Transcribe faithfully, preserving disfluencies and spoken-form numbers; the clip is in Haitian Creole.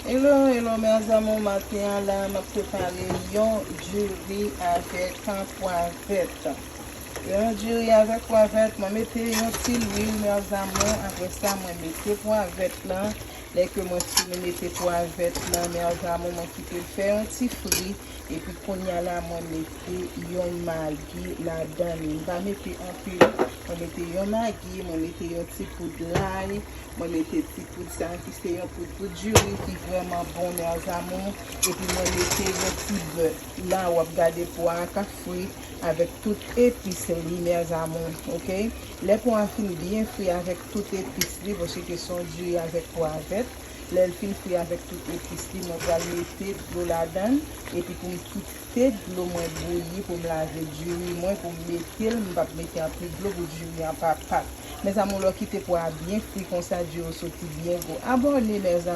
Hello, hello, mes amours, maten an la, m ap prepare yon diri avèk pwa vèt. Yon diri avèk pwa vèt, mwen mete yon ti lwil, mes amours, apre sa, mwen mete pwa vèt lan. Lè ke mwen fini mete pwa vèt lan, mes amours, mwen kite l fè yon ti fri. Epi kounye a la, mwen mete yon magi ladan li. M pa mete anpil. Mwen mete yon magi, mwen mete yon ti poud lay, mwen mete ti poud sa ki se yon poud pou diri ki vrèman bon, mes amours. Epi mwen mete yon ti bè. La, w ap gade pwa a k ap fri avèk tout epis li, mes amours, oke? Lè pwa a fin byen fri avèk tout epis li, paske se yon diri avèk pwa vèt, lè l fin fri avèk tout epis li, mwen pral mete dlo ladan l, epi pou m kite dlo mwen bouyi pou m lave diri mwen, pou m mete l, m p ap mete anpil dlo pou diri an pa pat. Mes amours, lè w kite pwa a byen fri konsa, diri w soti byen gou. Abòne, mes amours.